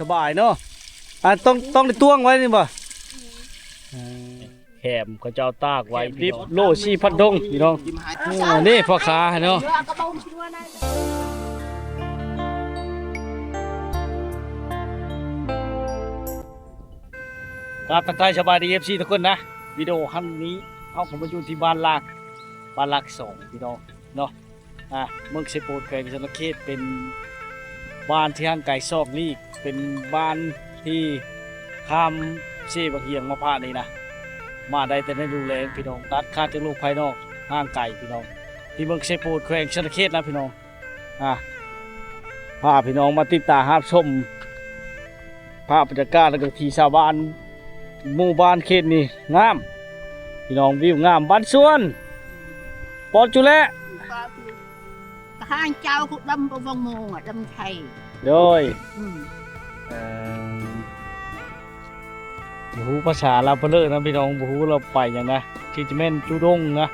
ສະບາຍເນາະ. ອ່າ ຕ້ອງ ຕ້ອງໄດ້ຕວງໄວ້ນີ້ບໍ່? ເອີ ແຄມເຂົາເຈົ້າຕາກໄວ້ ແຄມດິບ ພີ່ນ້ອງ ໂລສີ່ພັນດົງ ພີ່ນ້ອງ. ເອີ ນີ້ພໍ່ຄ້າເນາະ. ກາບທັກທາຍສະບາຍດີ ເອັຟຊີ ທຸກຄົນນະ. ວິດີໂອຄັ້ງນີ້ເຮົາກໍມາຢູ່ທີ່ບ້ານລາກ ບ້ານລາກສອງ ພີ່ນ້ອງເນາະ. ອ່າ ເມືອງໄຊໂປນ ແຂວງສະຫວັນນະເຂດ ເປັນບ້ານທີ່ຫ່າງໄກສອກຫຼີກ ເປັນບ້ານທີ່ຂ້າມເຊບັກຫຽງມາຜ່ານນີ້ນະ ມາໄດ້ແຕ່ໃນດູແລງ ພີ່ນ້ອງ. ຕັດຂາດຈາກໂລກພາຍນອກ ຫ່າງໄກ ພີ່ນ້ອງ ທີ່ເມືອງໄຊໂປນ ແຂວງສະຫວັນນະເຂດນະ ພີ່ນ້ອງ. ອ່າ ພາພີ່ນ້ອງມາຕິດຕາມຮັບຊົມພາບບັນຍາກາດ ແລ້ວກໍທີ່ຊາວບ້ານໝູ່ບ້ານເຂດນີ້ງາມ ພີ່ນ້ອງ. ວິວງາມ. ບ້ານສວນ ປອດຈຸແລະ ກະຫາງເຈົ້າຄຸດດຳປະວັງໂມງອະ ດຳໄທ ໂດຍ ອືມ ເອີ ບໍ່ຮູ້ພາສາລາວເພິ່ນເລີນະ ພີ່ນ້ອງ. ບໍ່ຮູ້ລາວໄປຫຍັງນະ ທີ່ຈະແມ່ນຈຸດົງນະ.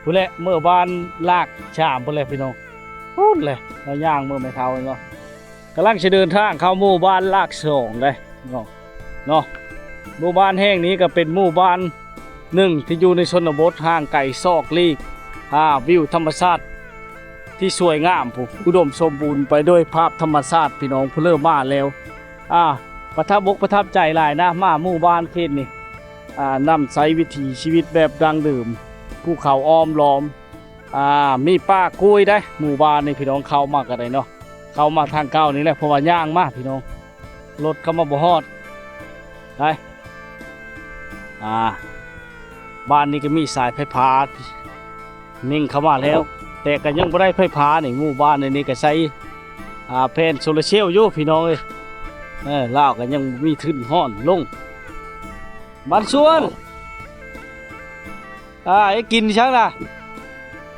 ພຸ້ນແຫຼະ ເມືອບ້ານລາກສາມພຸ້ນແຫຼະ ພີ່ນ້ອງ. ພຸ້ນແຫຼະ ລາວຍ່າງເມືອແມ່ເຖົ້າເນາະ. ກຳລັງຊິເດີນທາງເຂົ້າໝູ່ບ້ານລາກສອງເດ້ເນາະ ເນາະ. ໝູ່ບ້ານແຫ່ງນີ້ກໍເປັນໝູ່ບ້ານໜຶ່ງທີ່ຢູ່ໃນຊົນນະບົດຫ່າງໄກສອກຫຼີກ. ອ່າ ວິວທຳມະຊາດທີ່ສວຍງາມພຸ້ນ ອຸດົມສົມບູນໄປດ້ວຍພາບທຳມະຊາດ ພີ່ນ້ອງ. ຜູ້ເລີມາແລ້ວ ອ່າ ປະທັບອົກປະທັບໃຈຫຼາຍນະ ມາໝູ່ບ້ານເຂດນີ້. ອ່າ ນຳໃຊ້ວິຖີຊີວິດແບບດັ້ງເດີມ ພູເຂົາອ້ອມລ້ອມ. ອ່າ ມີປ່າກ້ວຍເດ້ ໝູ່ບ້ານນີ້ ພີ່ນ້ອງ. ເຂົ້າມາກໍໄດ້ເນາະ ເຂົ້າມາທາງເກົ່ານີ້ແຫຼະ ເພາະວ່າຍ່າງມາ ພີ່ນ້ອງ ລົດເຂົ້າມາບໍ່ຮອດໄດ້. ອ່າ ບ້ານນີ້ກໍມີສາຍໄຟຟ້າ ເນັ່ງເຂົ້າມາແລ້ວ ແຕ່ກໍຍັງບໍ່ໄດ້ໄຟຟ້ານີ້. ໝູ່ບ້ານໃນນີ້ກໍໃຊ້ ອ່າ ແຜ່ນໂຊລາເຊວຢູ່ ພີ່ນ້ອງເອີຍ. ເອີ ລາວກໍຍັງບໍ່ມີທຶນຮ້ອນລົງ. ບ້ານສວນ ອ່າ ເຮັດກິນຊັ້ນລະ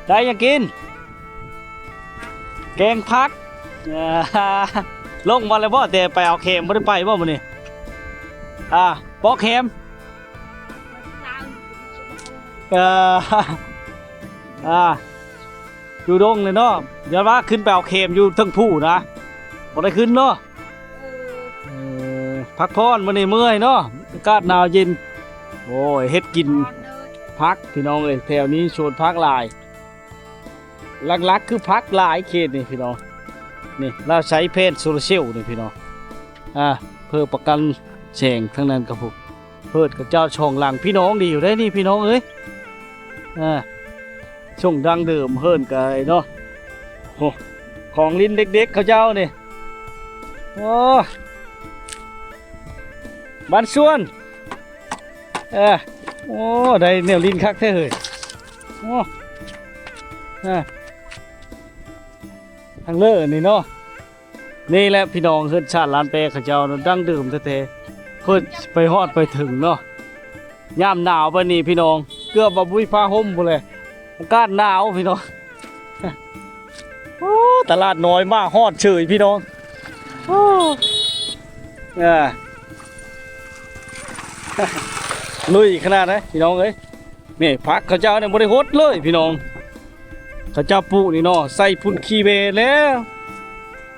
ໄດ້ຫຍັງກິນ? ແກງຜັກ. ອ່າ ລົງມາແລ້ວບໍ່? ແຕ່ໄປເອົາແຄມ ບໍ່ໄດ້ໄປບໍ່ມື້ນີ້? ອ່າ ປອກແຄມ. ເອີ ອ່າ ຢູ່ດົງເລີຍເນາະ. ຢ້ານວ່າຂຶ້ນໄປເອົາແຄມຢູ່ເທິງພູນະ ບໍ່ໄດ້ຂຶ້ນເນາະ. ເອີ ເອີ ພັກຜ່ອນ ມື້ນີ້ເມື່ອຍເນາະ ອາກາດໜາວເຢັນ. ໂອ້ຍ ເຮັດກິນຜັກ ພີ່ນ້ອງເອີຍ. ແຖວນີ້ສວນຜັກຫຼາຍ ຫຼັກໆຄືຜັກຫຼາຍເຂດນີ້ ພີ່ນ້ອງ. ນີ້ລາວໃຊ້ແຜ່ນໂຊລາເຊວນີ້ ພີ່ນ້ອງ. ອ່າ ເພື່ອປະກັນແສງ. ທາງນັ້ນກໍພຸ້ນ ເຮີດຂະເຈົ້າສອງຫຼັງ ພີ່ນ້ອງດີຢູ່ເດ້ນີ້ ພີ່ນ້ອງເອີຍ. ອ່າ ຊ່ວງດັ້ງເດີມເຮີດກະເນາະ. ໂອ້ ຂອງຫຼິ້ນເດັກໆເຂົາເຈົ້ານີ້. ໂອ້ ບ້ານສວນ. ເອີ ໂອ້ ໄດ້ແນວຫຼິ້ນຄັກແທ້ເຮີ້ຍ. ໂອ້ ເອີ ທາງເລີນີ້ເນາະ. ນີ້ແຫຼະພີ່ນ້ອງ ເຮືອນຊານລານແປເຂົາເຈົ້າເນາະ ດັ້ງເດີມແທ້ໆ ເພິ່ນໄປຮອດໄປເຖິງເນາະ. ຍາມໜາວປານນີ້ພີ່ນ້ອງ ເກືອບວ່າບໍ່ມີຜ້າຫົ່ມພຸ້ນແຫຼະ ອາກາດໜາວພີ່ນ້ອງ. ໂອ້ ຕະຫຼາດນ້ອຍມາຮອດເສີຍພີ່ນ້ອງ. ໂອ້ ອ່າ ລຸຍຂະໜາດໃດພີ່ນ້ອງເອີຍ. ນີ້ ຜັກເຂົາເຈົ້ານີ້ບໍ່ໄດ້ຫົດເລີຍພີ່ນ້ອງ. ເຂົາເຈົ້າປູກນີ້ເນາະ ໃສ່ຝຸ່ນຂີ້ແວແລ້ວ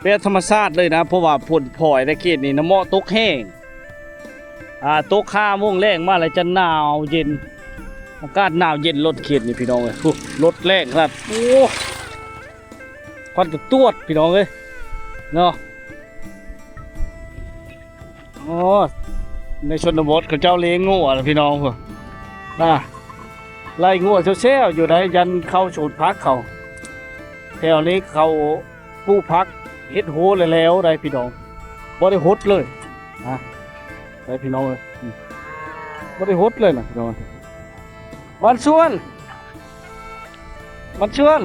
ແບບທຳມະຊາດເລີຍນະ ເພາະວ່າຝົນພອຍໃນເຂດນີ້ນະ ເໝາະຕົກແຫ້ງ. ອ່າ ຕົກຫ້າໂມງແລງມາແລ້ວຈະໜາວເຢັນ ອາກາດໜາວເຢັນໂລດເຂດນີ້ພີ່ນ້ອງເອີຍ. ໂອ້ ລົດແລງຂະໜາດ ໂອ້ ຄວັນຈະຕວດພີ່ນ້ອງເອີຍເນາະ. ໂອ້ ໃນຊົນນະບົດເຂົາເຈົ້າລ້ຽງງົວນະພີ່ນ້ອງ. ພຸ້ນນະ ໄລ່ງົວແຊວໆຢູ່ໃດ໋ ຢັນເຂົ້າສວນຜັກເຂົາ. ແຖວນີ້ເຂົາປູກຜັກເຮັດຮົ້ວແລ້ວໆໃດ໋ພີ່ນ້ອງ ບໍ່ໄດ້ຫົດເລີຍນະ ໄດ໋ພີ່ນ້ອງເອີຍ. ບໍ່ໄດ້ຫົດເລີຍນະພີ່ນ້ອງ. ບ້ານສວນ ບ້ານສວນ.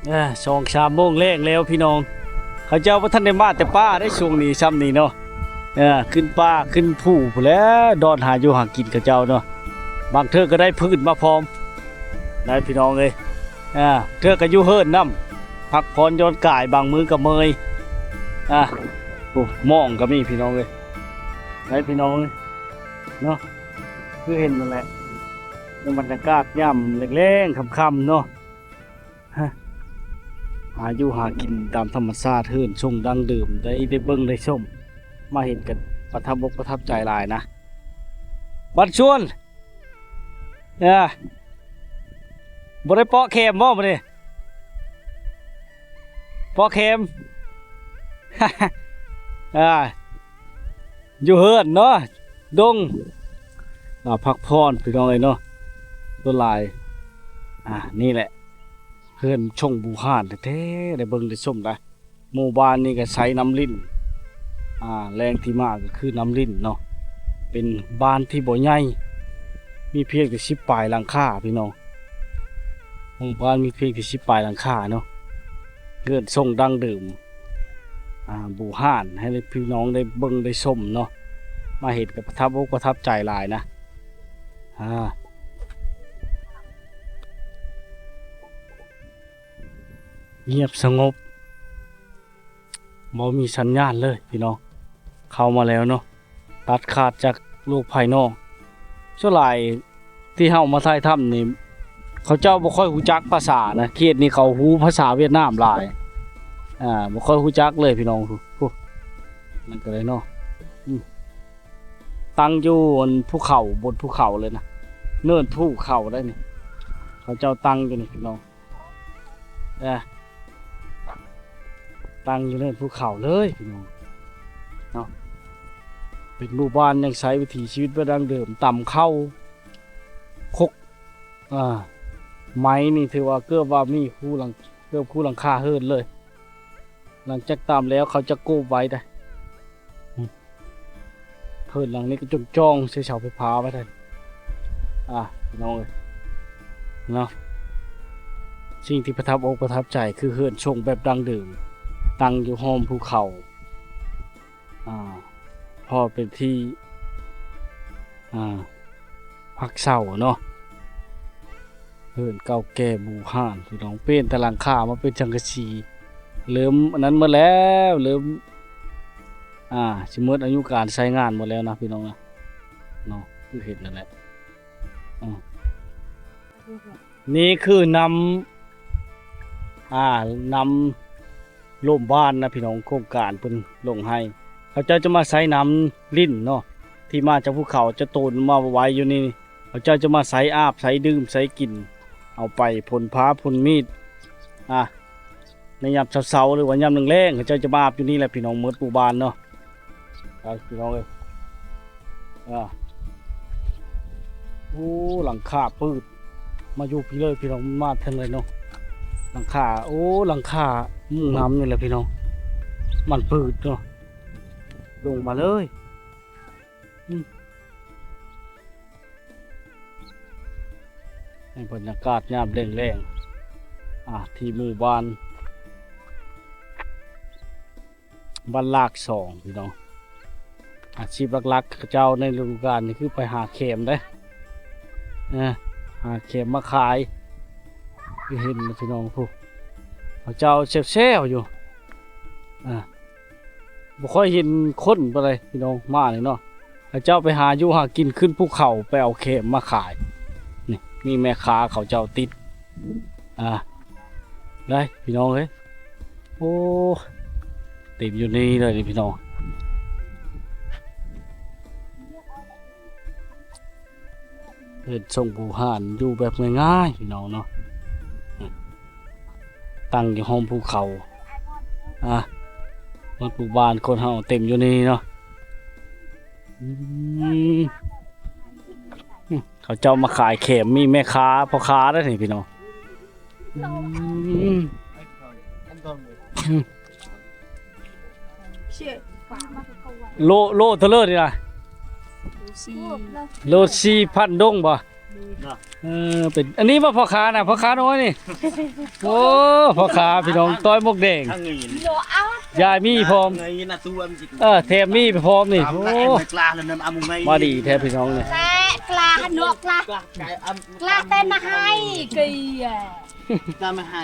ເອີ ສອງສາມໂມງແລງແລ້ວພີ່ນ້ອງ ເຂົາເຈົ້າບໍ່ທັນໄດ້ມາແຕ່ປ່າໄດ໋ ຊ່ວງນີ້ຊ່ຳນີ້ເນາະ. ເອີ ຂຶ້ນປ່າຂຶ້ນພູພຸ້ນແຫຼະ ດອນຫາຢູ່ຫາກິນເຂົາເຈົ້າເນາະ. ບາງເທື່ອກໍໄດ້ພືດມາພ້ອມໄດ໋ພີ່ນ້ອງເອີຍ. ເອີ ເທື່ອກໍຢູ່ເຮືອນນຳ ພັກຜ່ອນຢ່ອນກາຍ ບາງມື້ກໍເມື່ອຍ. ອ່າ ໂອ້ ໝອງກໍມີພີ່ນ້ອງເອີຍ ໄດ໋ພີ່ນ້ອງເອີຍເນາະ. ຄືເຫັນນັ້ນແຫຼະ ໃນບັນຍາກາດຍາມແລງໆຄ່ຳໆເນາະ. ຮະ ຫາຢູ່ຫາກິນຕາມທຳມະຊາດ ເຮືອນຊົງດັ້ງເດີມ ໄດ້ ໄດ້ເບິ່ງໄດ້ຊົມ ມາເຫັນກໍປະທັບອົກປະທັບໃຈຫຼາຍນະ. ບັດຊວນ ເອີ ບໍ່ໄດ້ເປາະແຄມບໍ່ມື້ນີ້? ເປາະແຄມ ອ່າ ຢູ່ເຮືອນເນາະ ດົງ ອ່າ ພັກຜ່ອນພີ່ນ້ອງເອີຍເນາະ ສ່ວນຫຼາຍ ອ່າ ນີ້ແຫຼະ ເຮືອນຊົງບູຮານແທ້ໆ ໄດ້ເບິ່ງໄດ້ຊົມໄດ໋. ໝູ່ບ້ານນີ້ກໍໃຊ້ນ້ຳລິນ ອ່າ ແຫຼ່ງທີ່ມາກໍຄືນ້ຳລິນເນາະ ເປັນບ້ານທີ່ບໍ່ໃຫຍ່ ມີພຽງແຕ່ສິບປາຍຫຼັງຄາພີ່ນ້ອງ. ໝູ່ບ້ານມີພຽງແຕ່ສິບປາຍຫຼັງຄາເນາະ ເຮືອນຊົງດັ້ງເດີມ ອ່າ ບູຮານ ໃຫ້ພີ່ນ້ອງໄດ້ເບິ່ງໄດ້ຊົມເນາະ ມາເຫັນກໍປະທັບອົກປະທັບໃຈຫຼາຍນະ ອ່າ ງຽບສະຫງົບ ບໍ່ມີສັນຍານເລີຍພີ່ນ້ອງ. ເຂົ້າມາແລ້ວເນາະ ຕັດຂາດຈາກໂລກພາຍນອກ. ສ່ວນຫຼາຍທີ່ເຮົາມາຖ່າຍທຳນີ້ ເຂົາເຈົ້າບໍ່ຄ່ອຍຮູ້ຈັກພາສານະ ເຂດນີ້ເຂົາຮູ້ພາສາຫວຽດນາມຫຼາຍ ອ່າ ບໍ່ຄ່ອຍຮູ້ຈັກເລີຍພີ່ນ້ອງ. ໂອ້ ນັ້ນກໍໄດ້ເນາະ ອືມ ຕັ້ງຢູ່ອັນພູເຂົາ ບົນພູເຂົາເລີຍນະ ເນີນພູເຂົາໄດ໋ນີ້ ເຂົາເຈົ້າຕັ້ງຢູ່ນີ້ພີ່ນ້ອງ. ເອີ ຕັ້ງຢູ່ເນີນພູເຂົາເລີຍພີ່ນ້ອງເນາະ. ເປັນໝູ່ບ້ານຍັງໃຊ້ວິຖີຊີວິດແບບດັ້ງເດີມ ຕຳເຂົ້າ ຄົກ ອ່າ ໄມ້ນີ້ຖືວ່າເກືອບວ່າມີຄູ່ຫຼັງ ເກືອບຄູ່ຫຼັງຄາເຮືອນເລີຍ. ຫຼັງຈາກຕຳແລ້ວເຂົາຈະໂກບໄວ້ໄດ໋. ເຮືອນຫຼັງນີ້ກໍຈົງຈ່ອງໃສ່ເສົາໄຟຟ້າໄວ້ໄດ້ ອ່າ ພີ່ນ້ອງເອີຍເນາະ. ສິ່ງທີ່ປະທັບອົກປະທັບໃຈຄືເຮືອນຊົງແບບດັ້ງເດີມ ຕັ້ງຢູ່ຫ້ອມພູເຂົາ ອ່າ ເພາະເປັນທີ່ ອ່າ ພັກເຊົາເນາະ. ເຮືອນເກົ່າແກ່ບູຮານພີ່ນ້ອງ ປ່ຽນແຕ່ຫຼັງຄາມາເປັນສັງກະສີ ເລີ່ມອັນນັ້ນໝົດແລ້ວ ເລີ່ມ ອ່າ ຊິໝົດອາຍຸການໃຊ້ງານໝົດແລ້ວນະພີ່ນ້ອງນະ ເນາະ ຄືເຫັນນັ້ນແຫຼະ. ອືມ ນີ້ຄືນ້ຳ ອ່າ ນ້ຳ ລົມບ້ານນະພີ່ນ້ອງ ໂຄງການເພິ່ນລົງໃຫ້ ເຂົາເຈົ້າຈະມາໃຊ້ນ້ຳລິນເນາະ ທີ່ມາຈາກພູເຂົາ ຈະໂຕນມາໄວ້ຢູ່ນີ້ ເຂົາເຈົ້າຈະມາໃຊ້ອາບ ໃຊ້ດື່ມ ໃຊ້ກິນ ເອົາໄປພົ່ນຜ້າພົ່ນມີດ ອ່າ ໃນຍາມເຊົ້າໆ ຫຼືວ່າຍາມແລງໆ ເຂົາເຈົ້າຈະມາອາບຢູ່ນີ້ແຫຼະພີ່ນ້ອງ ໝົດໝູ່ບ້ານເນາະ. ໄປພີ່ນ້ອງເອີຍ ອ່າ ໂອ້ ຫຼັງຄາປືດ ມາຢູ່ພີ້ເລີຍພີ່ນ້ອງ ມາທາງໃດເນາະ ຫຼັງຄາ ໂອ້ ຫຼັງຄາມຸງນ້ຳນີ້ແຫຼະພີ່ນ້ອງ ມັນປືດເນາະ ລົງມາເລີຍ. ອືມ ໃຫ້ບັນຍາກາດຍາມແລງໆ ອ່າ ທີ່ໝູ່ບ້ານ ບ້ານລາກສອງພີ່ນ້ອງ. ອາຊີບຫຼັກໆ ເຂົາເຈົ້າໃນລະດູການນີ້ຄືໄປຫາແຄມເດ້ ເອີ ຫາແຄມມາຂາຍ ຄືເຫັນນະພີ່ນ້ອງ ຜູ້ ເຂົາເຈົ້າແຊວໆຢູ່ ອ່າ ບໍ່ຄ່ອຍເຫັນຄົນປານໃດພີ່ນ້ອງ ມານີ້ເນາະ ເຂົາເຈົ້າໄປຫາຢູ່ຫາກິນຂຶ້ນພູເຂົາ ໄປເອົາແຄມມາຂາຍ. ນີ້ ມີແມ່ຄ້າເຂົາເຈົ້າຕິດ ອ່າ ໄດ້ພີ່ນ້ອງເອີຍ ໂອ້ ເຕັມຢູ່ນີ້ເລີຍນີ້ພີ່ນ້ອງ ເຮືອນຊົງບູຮານ ຢູ່ແບບງ່າຍໆ ພີ່ນ້ອງເນາະ ຕັ້ງຢູ່ຮ່ອມພູເຂົາ ອ່າ ໝູ່ບ້ານຄົນເຮົາເຕັມຢູ່ນີ້ເນາະ. ອືມ ເຂົາເຈົ້າມາຂາຍແຄມ ມີແມ່ຄ້າພໍ່ຄ້າເດ້ນີ້ພີ່ນ້ອງ. ອືມ ໂລ ໂລເທົ່າເລີນີ້ນະ ໂລສີ່ ໂລສີ່ພັນດົງບໍ່? ເອີ ເປັນ ອັນນີ້ບໍ່ພໍ່ຄ້ານະ ພໍ່ຄ້ານ້ອຍນີ້. ໂອ້ ພໍ່ຄ້າພີ່ນ້ອງ ຕ້ອຍໝວກແດງ ຢາຍມີພ້ອມ ເອີ ແຖມມີໄປພ້ອມນີ້. ໂອ້ ມາດີແທ້ພີ່ນ້ອງນີ້ ກະ ກະ ກະ ແຕ່ມາໃຫ້ ກະ ມາໃຫ້.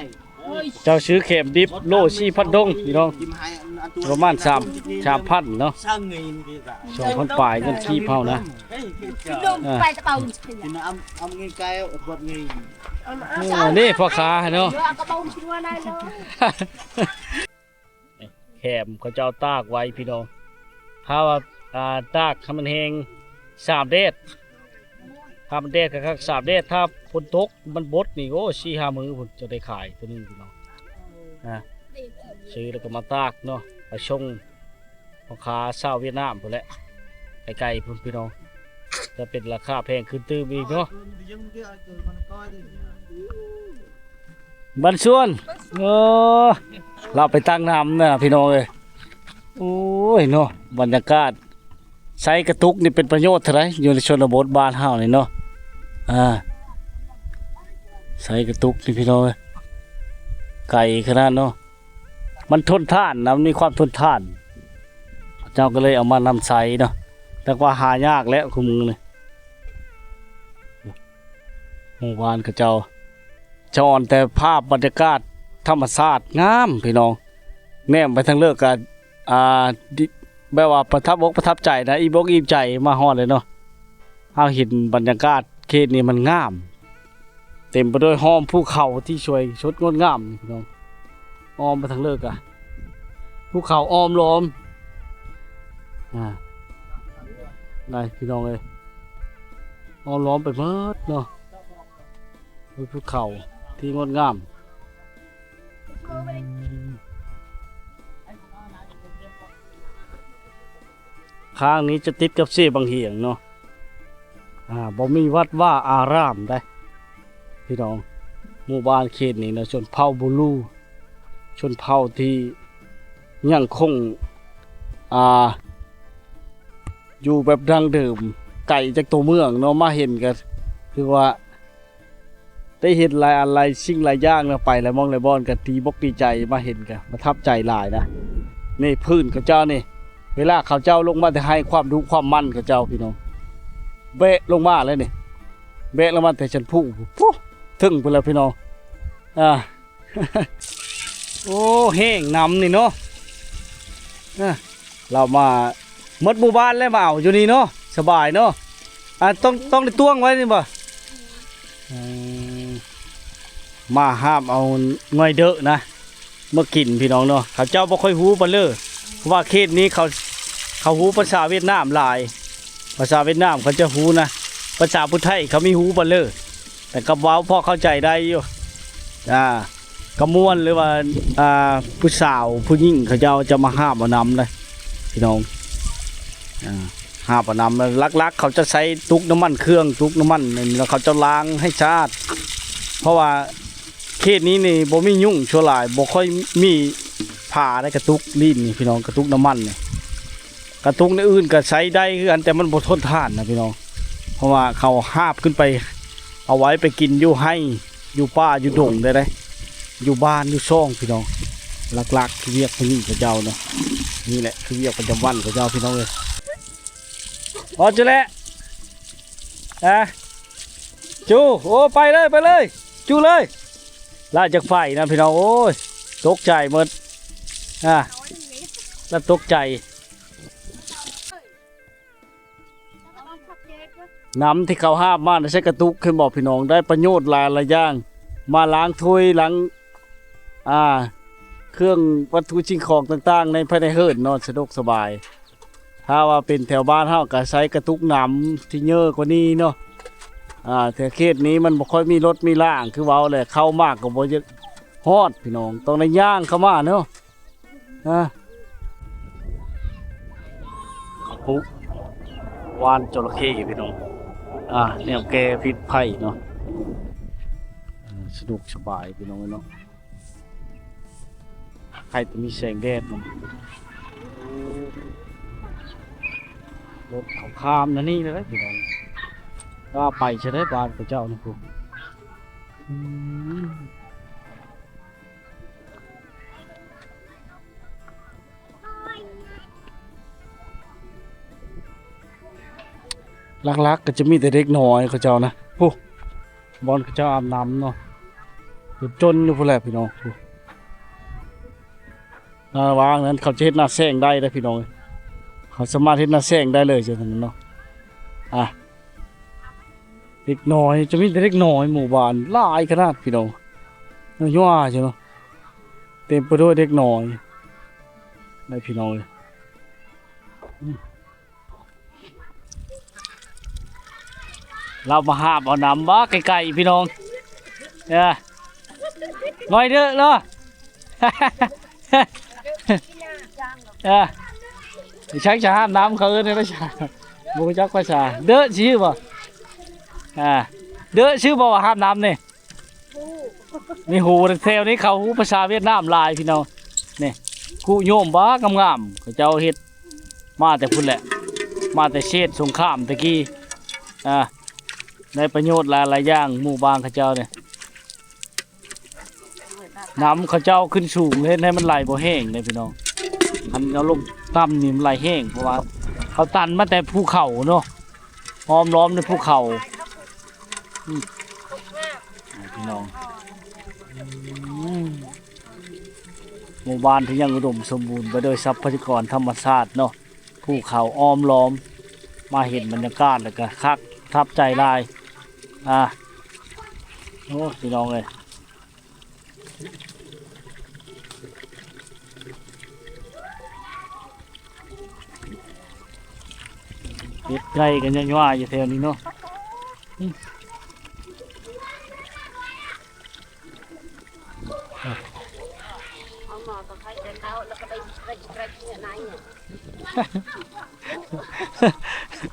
ເຈົ້າຊື້ແຄມດິບໂລສີ່ພັນດົງພີ່ນ້ອງ ປະມານສາມ ສາມພັນເນາະ ສອງພັນປາຍເງິນກີບເຮົານະ. ເອີ ນີ້ພໍ່ຄ້າເນາະ ແຄມເຂົາເຈົ້າຕາກໄວ້ພີ່ນ້ອງ ຖ້າວ່າ ອ່າ ຕາກໃຫ້ມັນແຫ້ງ ສາມແດດ ຖ້າມັນແດດຄັກໆ ສາມແດດ ຖ້າຝົນຕົກມັນບົດນີ້ ໂອ້ ສີ່ຫ້າມື້ພຸ້ນຈະໄດ້ຂາຍໂຕໜຶ່ງພີ່ນ້ອງ ນະ ຊື້ແລ້ວກໍມາຕາກເນາະ ໄປສົ່ງພໍ່ຄ້າຊາວຫວຽດນາມພຸ້ນແຫຼະ ໄກໆພຸ້ນພີ່ນ້ອງ ຈະເປັນລາຄາແພງຂຶ້ນຕື່ມອີກເນາະ. ບ້ານສວນ ເອີ ລາວໄປຕັກນ້ຳນະພີ່ນ້ອງເອີຍ. ໂອ້ຍເນາະ ບັນຍາກາດ ໃຊ້ກະຕຸກນີ້ເປັນປະໂຫຍດເທົ່າໃດ ຢູ່ໃນຊົນນະບົດບ້ານເຮົານີ້ເນາະ ອ່າ ໃຊ້ກະຕຸກນີ້ພີ່ນ້ອງເອີຍ ໄກຂະໜາດເນາະ ມັນທົນທານນະ ມັນມີຄວາມທົນທານ ເຂົາເຈົ້າກໍເລີຍເອົາມານຳໃຊ້ເນາະ ແຕ່ວ່າຫາຍາກແຫຼະຄູ່ມື້ນີ້. ໝູ່ບ້ານເຂົາເຈົ້າ ສະອອນແຕ່ພາບບັນຍາກາດທຳມະຊາດງາມພີ່ນ້ອງ ແນມໄປທາງເລີກກະ ອ່າ ດິ ແບບວ່າປະທັບອົກປະທັບໃຈນະ ອີ່ອົກອີ່ໃຈມາຮອດເລີຍເນາະ. ເຮົາເຫັນບັນຍາກາດເຂດນີ້ມັນງາມ ເຕັມໄປດ້ວຍຮ່ອມພູເຂົາທີ່ສວຍສົດງົດງາມພີ່ນ້ອງ ອ້ອມໄປທາງເລີກກະ ພູເຂົາອ້ອມລ້ອມ ອ່າ ໄດ້ພີ່ນ້ອງເອີຍ ອ້ອມລ້ອມໄປໝົດເນາະ ເປັນພູເຂົາທີ່ງົດງາມ. ຂ້າງນີ້ຈະຕິດກັບເຊບັ້ງຫຽງເນາະ ອ່າ ບໍ່ມີວັດວາອາຣາມໃດ໋ພີ່ນ້ອງ. ໝູ່ບ້ານເຂດນີ້ນະ ຊົນເຜົ່າບູລູ ຊົນເຜົ່າທີ່ຍັງຄົງ ອ່າ ຢູ່ແບບດັ້ງເດີມ ໄກຈາກຕົວເມືອງເນາະ ມາເຫັນກໍຄືວ່າ ໄດ້ເຫັນຫຼາຍອັນຫຼາຍສິ່ງຫຼາຍຢ່າງນະ ໄປຫຼາຍໝ່ອງຫຼາຍບ່ອນກໍດີອົກດີໃຈ ມາເຫັນກໍປະທັບໃຈຫຼາຍນະ. ນີ້ພື້ນເຂົາເຈົ້ານີ້ ເວລາເຂົາເຈົ້າລົງມາແຕ່ໄຮ່ ຄວາມດຸຄວາມໝັ່ນເຂົາເຈົ້າພີ່ນ້ອງ ແບະລົງມາແລ້ວນີ້ ແບະລົງມາແຕ່ຊັ້ນພູພຸ້ນ ເຖິງພຸ້ນແລ້ວພີ່ນ້ອງ ອ່າ. ໂອ້ ແຫ້ງນຳນີ້ເນາະ ອ່າ ລາວມາໝົດໝູ່ບ້ານແລ້ວ ມາເອົາຢູ່ນີ້ເນາະ ສະບາຍເນາະ. ອ່າ ຕ້ອງ ຕ້ອງໄດ້ຕວງໄວ້ນີ້ບໍ່? ອືມ ມາຫາບເອົາໜ່ວຍເດີນະມາກິນພີ່ນ້ອງເນາະ. ເຂົາເຈົ້າບໍ່ຄ່ອຍຮູ້ປານເລີ ເພາະວ່າເຂດນີ້ເຂົາ ເຂົາຮູ້ພາສາຫວຽດນາມຫຼາຍ ພາສາຫວຽດນາມເຂົາຈະຮູ້ນະ ພາສາຜູ້ໄທເຂົາມີຮູ້ປານເລີ ແຕ່ກໍເວົ້າພໍເຂົ້າໃຈໄດ້ຢູ່ ອ່າ ກໍມ່ວນ ຫຼືວ່າ ອ່າ ຜູ້ສາວຜູ້ຍິງເຂົາເຈົ້າຈະມາຫາບເອົານຳເດ້ພີ່ນ້ອງ ອ່າ ຫາບເອົານຳ. ຫຼັກໆ ເຂົາຈະໃຊ້ຕຸກນ້ຳມັນເຄື່ອງ ຕຸກນ້ຳມັນ ແລ້ວເຂົາຈະລ້າງໃຫ້ສະອາດ ເພາະວ່າເຂດນີ້ນີ້ບໍ່ມີຍຸງ ສ່ວນຫຼາຍບໍ່ຄ່ອຍມີຜາໄດ້ ກະຕຸກລີ້ນນີ້ພີ່ນ້ອງ ກະຕຸກນ້ຳມັນນີ້. ກະຕຸກແນວອື່ນກໍໃຊ້ໄດ້ຄືກັນ ແຕ່ມັນບໍ່ທົນທານນະພີ່ນ້ອງ ເພາະວ່າເຂົາຫາບຂຶ້ນໄປ ເອົາໄວ້ໄປກິນຢູ່ໄຮ່ ຢູ່ປ່າ ຢູ່ດົງໄດ້ເດ້ ຢູ່ບ້ານ ຢູ່ຊ່ອງພີ່ນ້ອງ. ຫຼັກໆ ຄືວຽກຜູ້ຍິງເຂົາເຈົ້າເນາະ ນີ້ແຫຼະຄືວຽກປະຈຳວັນເຂົາເຈົ້າພີ່ນ້ອງເອີຍ. ອອກຈຸແຫຼະ ອາ ຈູ ໂອ້ ໄປເລີຍ ໄປເລີຍ ຈູເລີຍ. ລາວຈາກໄຟນະພີ່ນ້ອງ ໂອ້ຍ ຕົກໃຈໝົດ ອ່າ ລາວຕົກໃຈ. ນ້ຳທີ່ເຂົາຫາບມາໃສ່ກະຕຸກ ເຫັນບໍ່ພີ່ນ້ອງ ໄດ້ປະໂຫຍດຫຼາຍຫຼາຍຢ່າງ ມາລ້າງຖ້ວຍ ລ້າງ ອ່າ ເຄື່ອງວັດຖຸສິ່ງຂອງຕ່າງໆ ໃນ ພາຍໃນເຮືອນເນາະ ສະດວກສະບາຍ. ຖ້າວ່າເປັນແຖວບ້ານເຮົາກໍໃຊ້ກະຕຸກນ້ຳທີ່ເຍີກວ່ານີ້ເນາະ ອ່າ ແຕ່ເຂດນີ້ມັນບໍ່ຄ່ອຍມີລົດມີລາງ ຄືເວົ້າແຫຼະ ເຂົ້າມາກໍບໍ່ຢາກຮອດພີ່ນ້ອງ ຕ້ອງໄດ້ຍ່າງເຂົ້າມາເນາະ. ອ່າ ເຂົາປູກຫວ່ານຈໍລະເຂ້ພີ່ນ້ອງ ອ່າ ແນວແກ້ພິດໄພເນາະ ອ່າ ສະດວກສະບາຍພີ່ນ້ອງເອີຍເນາະ. ໃຜແຕ່ມີແສງແດດມັນ ລົດເຂົາຂ້າມນະນີ້ເລີຍພີ່ນ້ອງ ວ່າໄປຊະໄດ້ບ້ານເຂົາເຈົ້ານະພຸ້ນ. ອືມ ຫຼັກໆ ກໍຈະມີແຕ່ເດັກນ້ອຍເຂົາເຈົ້ານະ ໂອ້ ບ່ອນເຂົາເຈົ້າອາບນ້ຳເນາະ ຈົນຢູ່ພຸ້ນແຫຼະພີ່ນ້ອງ. ລະຫວ່າງນັ້ນເຂົາຈະເຮັດໜ້າແຊງໄດ້ເດ້ພີ່ນ້ອງ, ເຂົາສາມາດເຮັດໜ້າແຊງໄດ້ເລີຍຈັ່ງຊັ້ນເນາະ. ອ່າ ເດັກນ້ອຍ ຈະມີແຕ່ເດັກນ້ອຍ ໝູ່ບ້ານຫຼາຍຂະໜາດພີ່ນ້ອງ, ຍ້ອຍໆ ເນາະ ເຕັມໄປດ້ວຍເດັກນ້ອຍໄດ໋ພີ່ນ້ອງເອີຍ. ລາວມາຫາບເອົານ້ຳວ່າໄກໆ ພີ່ນ້ອງ. ເອີ ນ້ອຍເດີ້ເນາະ. ເອີ ໄປໃຊ້ຈະຫາບນ້ຳ ເຂົາເອີ້ນແນວໃດຊະ ບໍ່ຮູ້ຈັກພາສາ. ເດີ້ຊື່ບໍ່? ອ່າ ເດີ້ຊື່ບໍ່ວ່າຫາບນ້ຳນີ້? ນີ້ ຮູ້ ແຖວນີ້ເຂົາຮູ້ພາສາຫວຽດນາມຫຼາຍພີ່ນ້ອງ. ນີ້ ກຸໂຍມບ້າງາມໆ ເຂົາເຈົ້າເຮັດມາແຕ່ພຸ້ນແຫຼະ, ມາແຕ່ເສດສົງຄາມແຕ່ກີ້. ອ່າ ໄດ້ປະໂຫຍດຫຼາຍໆຢ່າງ ໝູ່ບ້ານເຂົາເຈົ້ານີ້. ນ້ຳເຂົາເຈົ້າຂຶ້ນສູງ ເຮັດໃຫ້ມັນໄຫຼບໍ່ແຫ້ງເດ້ພີ່ນ້ອງ. ຄັນເອົາລົງຕ່ຳນີ້ມັນໄຫຼແຫ້ງ ເພາະວ່າເຂົາຕັນມາແຕ່ພູເຂົາເນາະ, ອ້ອມລ້ອມດ້ວຍພູເຂົາ. ອືມ ພີ່ນ້ອງ ອືມ ໝູ່ບ້ານທີ່ຍັງອຸດົມສົມບູນໄປດ້ວຍຊັບພະຍາກອນທຳມະຊາດເນາະ, ພູເຂົາອ້ອມລ້ອມ. ມາເຫັນບັນຍາກາດແລ້ວກະຄັກ ປະທັບໃຈຫຼາຍ. ອ່າ ໂອ້ ພີ່ນ້ອງເອີຍ. ເປັດໄກ່ກໍຍັງວ່າຢູ່ແຖວນີ້ເນາະ. ອືມ ເອົາໝໍ້ກໍຄ່ອຍເອົາເຂົ້າ ແລ້ວກໍໄປເກັບເຂົ້າໃນ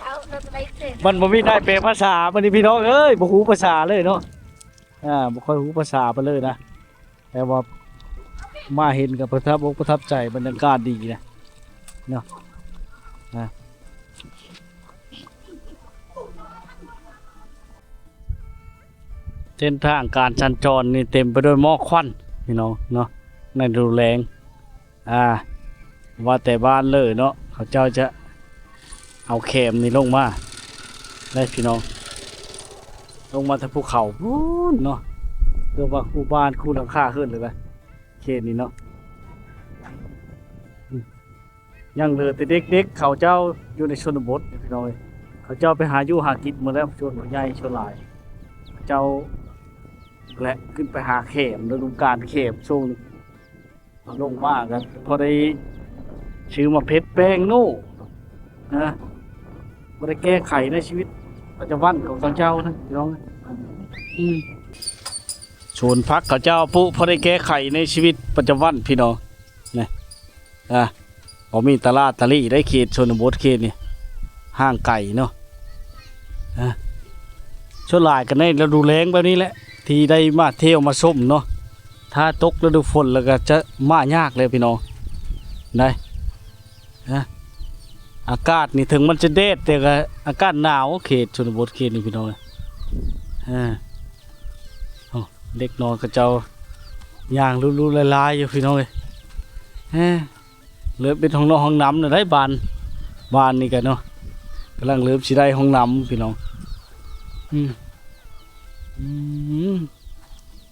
ເອົາ ແລ້ວກໍໄປເກັບ. ມັນບໍ່ມີນາຍແປພາສາ ບັດນີ້ພີ່ນ້ອງເອີຍ ບໍ່ຮູ້ພາສາເລີຍເນາະ. ອ່າ ບໍ່ຄ່ອຍຮູ້ພາສາປານເລີຍນະ, ແຕ່ວ່າມາເຫັນກໍປະທັບອົກປະທັບໃຈ, ບັນຍາກາດດີນະເນາະ. ອ່າ ເສັ້ນທາງການສັນຈອນນີ້ເຕັມໄປດ້ວຍໝອກຄວັນພີ່ນ້ອງເນາະ ໃນລະດູແລ້ງ. ອ່າ ວ່າແຕ່ບ້ານເລີເນາະ ເຂົາເຈົ້າຈະເອົາແຄມນີ້ລົງມາໄດ້ພີ່ນ້ອງ, ລົງມາແຕ່ພູເຂົາພຸ້ນເນາະ. ຄືວ່າຄູ່ບ້ານຄູ່ຫຼັງຄາເຮືອນເລີຍນະ ເຂດນີ້ເນາະ. ອືມ ຍັງເຫຼືອແຕ່ເດັກໆ ເຂົາເຈົ້າຢູ່ໃນຊົນນະບົດພີ່ນ້ອງເອີຍ, ເຂົາເຈົ້າໄປຫາຢູ່ຫາກິນໝົດແລ້ວ, ສ່ວນໃຫຍ່ສ່ວນຫຼາຍເຂົາເຈົ້າ ແລະ ຂຶ້ນໄປຫາແຄມ ລະດູການແຄມຊ່ວງນີ້. ເອົາລົງມາກໍພໍໄດ້ຊື້ໝາກເຜັດແປ້ງໂນ້ນະ, ບໍ່ໄດ້ແກ້ໄຂໃນຊີວິດປະຈຳວັນຂອງເຂົາເຈົ້ານະພີ່ນ້ອງ. ອືມ ສວນຜັກເຂົາເຈົ້າປຸ ພໍໄດ້ແກ້ໄຂໃນຊີວິດປະຈຳວັນພີ່ນ້ອງນະ. ອ່າ ບໍ່ມີຕະຫຼາດຕະຫຼີໄດ໋ ເຂດຊົນນະບົດເຂດນີ້ ຫ່າງໄກເນາະ. ອ່າ ສ່ວນຫຼາຍກໍໃນລະດູແລ້ງແບບນີ້ແຫຼະ ທີ່ໄດ້ມາທ່ຽວມາຊົມເນາະ, ຖ້າຕົກລະດູຝົນແລ້ວກໍຈະມາຍາກແລ້ວພີ່ນ້ອງໄດ໋. ອ່າ ອາກາດນີ້ເຖິງມັນຈະແດດ ແຕ່ກໍອາກາດໜາວ ເຂດຊົນນະບົດເຂດນີ້ພີ່ນ້ອງ. ອ່າ ໂອ້ ເດັກນ້ອຍເຂົາເຈົ້າຍ່າງລຸລຸລາຍໆຢູ່ພີ່ນ້ອງເອີຍ. ເອີ ເລີ່ມເປັນຫ້ອງນອກຫ້ອງນ້ຳແລ້ວໄດ໋ບ້ານ, ບ້ານນີ້ກະເນາະ ກຳລັງເລີ່ມຊິໄດ້ຫ້ອງນ້ຳພີ່ນ້ອງ. ອືມ ອືມ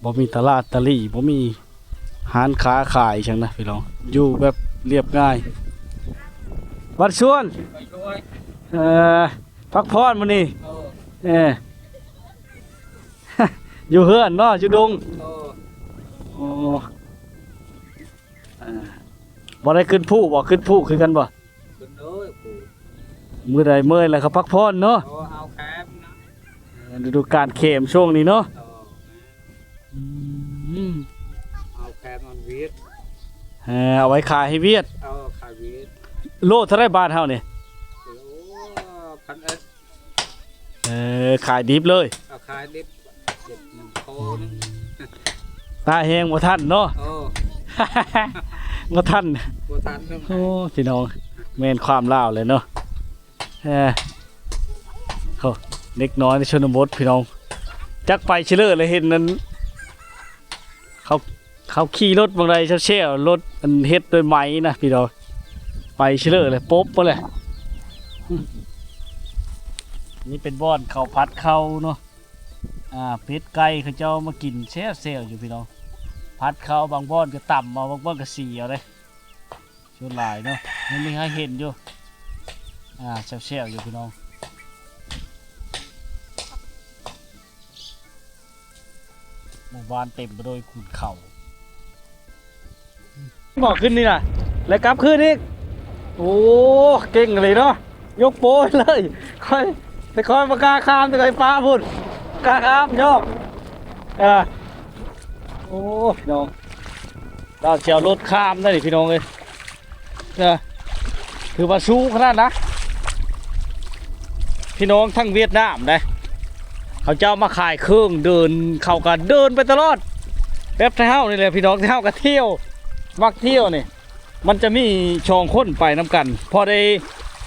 ບໍ່ມີຕະຫຼາດຕະຫຼີ ບໍ່ມີຮ້ານຄ້າຂາຍຫຍັງນະພີ່ນ້ອງ, ຢູ່ແບບລຽບງ່າຍ. ວັນຊວນ ເອີ ພັກຜ່ອນມື້ນີ້ ເອີ ຢູ່ເຮືອນເນາະ ຢູ່ດົງ. ໂອ້ ອ່າ ບໍ່ໄດ້ຂຶ້ນພູບໍ່? ຂຶ້ນພູຄືກັນບໍ່? ຂຶ້ນເດີ ພູ ມື້ໃດເມື່ອຍແລ້ວກໍພັກຜ່ອນເນາະ. ເອີ ເອົາແຄມນະ ເອີ ລະດູການແຄມຊ່ວງນີ້ເນາະ. ເອີ ອືມ ເອົາແຄມອັນຫວຽດ ເອີ ເອົາໄວ້ຂາຍໃຫ້ຫວຽດ. ເອີ ຂາຍຫວຽດ. ໂລເທົ່າໃດບ້ານເຮົານີ້? ໂລພັນເອັດ. ເອີ ຂາຍດິບເລີຍ. ເອົາຂາຍດິບ ເຈັດໂລໜຶ່ງ ຕາແຮງບໍ່ທັນເນາະ. ເອີ ບໍ່ທັນ ບໍ່ທັນ. ໂອ້ ພີ່ນ້ອງ ແມ່ນຄວາມລາວແຫຼະເນາະ. ເອີ ໂອ້ ເດັກນ້ອຍໃນຊົນນະບົດພີ່ນ້ອງ ຈັກໄປຊິເລີແລ້ວ ເຫັນນັ້ນ ເຂົາ ເຂົາຂີ່ລົດບາງໃດແຊວໆ ລົດອັນເຮັດດ້ວຍໄມ້ນະພີ່ນ້ອງ, ໄປຊິເລີແຫຼະ ປົບມາແຫຼະ. ນີ້ເປັນບ່ອນເຂົາຜັດເຂົ້າເນາະ, ອ່າ ເປັດໄກ່ເຂົາເຈົ້າມາກິນແຊບໆຢູ່ພີ່ນ້ອງ. ຜັດເຂົ້າ ບາງບ່ອນກໍຕຳເອົາ ບາງບ່ອນກໍສີເອົາເດ້. ສ່ວນຫຼາຍເນາະ ມັນມີໃຫ້ເຫັນຢູ່ ອ່າ ແຊບໆຢູ່ພີ່ນ້ອງ. ໝູ່ບ້ານເຕັມໄປດ້ວຍຂຸນເຂົາ. ບໍ່ຂຶ້ນນີ້ນະ ແລ້ວກັບຄືນອີກ. ໂອ້ ເກັ່ງເລີຍເນາະ ຍົກໂປ້ເລີຍ. ຂ້ອຍ ແຕ່ຂ້ອຍບໍ່ກ້າຂ້າມ ແຕ່ຂ້ອຍປ້າພຸ້ນ ກ້າຂ້າມ ຍອກ. ເອີ ໂອ້ ພີ່ນ້ອງ ລາວຊິເອົາລົດຂ້າມໄດ້ນີ້ ພີ່ນ້ອງເອີຍ. ເອີ ຖືວ່າສູງຂະໜາດນະ ພີ່ນ້ອງ. ທາງຫວຽດນາມເດ້ ເຂົາເຈົ້າມາຂາຍເຄື່ອງ ເດີນ ເຂົາກໍເດີນໄປຕະຫຼອດ ແບບໄທເຮົານີ້ແຫຼະພີ່ນ້ອງ. ໄທເຮົາກໍທ່ຽວ ມັກທ່ຽວນີ້ ມັນຈະມີສອງຄົນໄປນຳກັນ ພໍໄດ້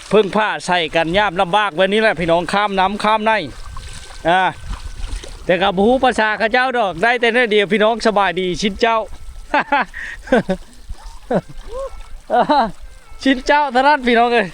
ເພິ່ງພາໃສ່ກັນຍາມລຳບາກແບບນີ້ແຫຼະພີ່ນ້ອງ. ຂ້າມນ້ຳຂ້າມໃນ ອ່າ ແຕ່ກໍບໍ່ຮູ້ພາສາເຂົາເຈົ້າດອກ ໄດ້ແຕ່ແນວດຽວພີ່ນ້ອງ ສະບາຍດີ ຊິນເຈົ້າ ຊິນເຈົ້າເທົ່ານັ້ນພີ່ນ້ອງເອີຍ.